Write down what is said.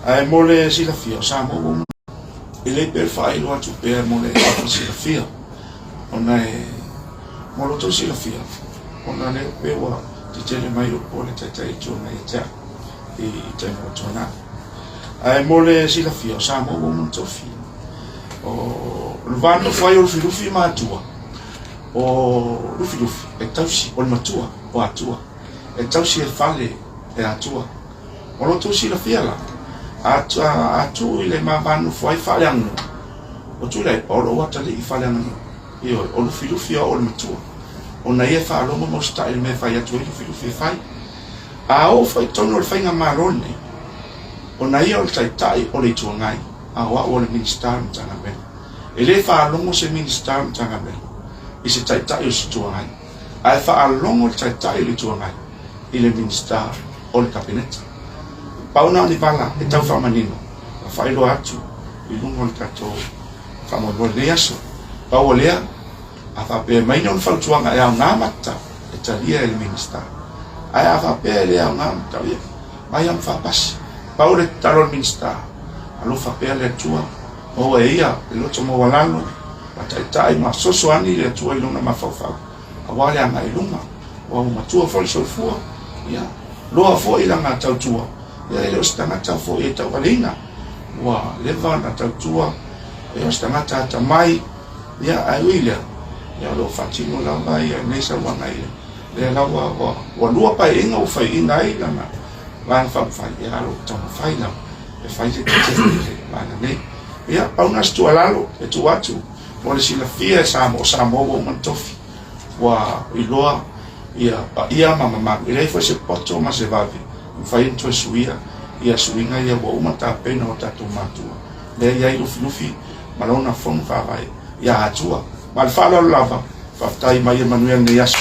Ae mo le silafia, o Samoa ua uma. E lelei pea le faailoa atu pea mo le silafia, ona e mo lo outou silafia, ona lea pei ua tetele mai upu a le Taitai Itu Agai ia te au i taimi ua tuanai. Ae mo le silafia, o Samoa ua uma ona tofi. O le va nofo ai o Lufilufi ma Atua, o Lufilufi e tausi, o le matua o Atua, e tausi e fale e Atua. O lo outou silafia la, a tuu i le ma va nofo ai faaleaganuu, o Tuilaepa o lou atalii faaleaganuu, ioe, o Lufilufi o au o le matua, ona ia e faalogo ma usitai i le mea e fai atu ai Lufilufi e fai. A oo foi i totonu o le faigamalo lenei, ona ia o le Taitai o le Itu Agai, a o au o le Minisita o le Matagaluega. E le faalogo se Minisita o le Matagaluega i se Taitai o se Itu Agai, ae faalogo le Taitai o le Itu Agai i le Minisita o le Kapeneta. Pau na o ni vala e tau faamanino ma faailoa atu i luga o le tatou faamoemoe i lenei aso. Pau o lea, a faapea mai ni ona fautuaga e aoga ma tatau, e talia e le Minisita. Ae a faapea e le aoga ma tatau, ia, mai lava ma faapasi. Pau le tatalo a le Minisita, alofa pea le Atua, maua e ia le loto maualalo, ma taitai ma fesoasoani le Atua i lona mafaufau, aua le agai i luma, aua ua matua foi le soifua, ia, loa foi lana tautua, ia e le o se tagata foi e tauvaleina, ua leva ona tautua, e o se tagata atamai, ia, ae ui i lea, ia o lo o faatino lava ia lenei sauaga i lea lava ua, ua lua paeaiga ua faiaina ai lana Vaega Faaupufai, ia o lo o taumafai lava e fai se tetele i le vaega nei. Ia, pau na se tuualalo e tuu atu mo le silafia e Samoa, o Samoa ua uma ona tofi, ua iloa ia paia ma mamalu, e leai foi se poto ma se vave e mafai ona toe suia ia suiga ia ua uma ona tapena o tatou matua. Lea e i ai Lufilufi ma lona fono faavae ia Atua. Ma le faaaloalo lava, faafetai ma ia manuia lenei aso.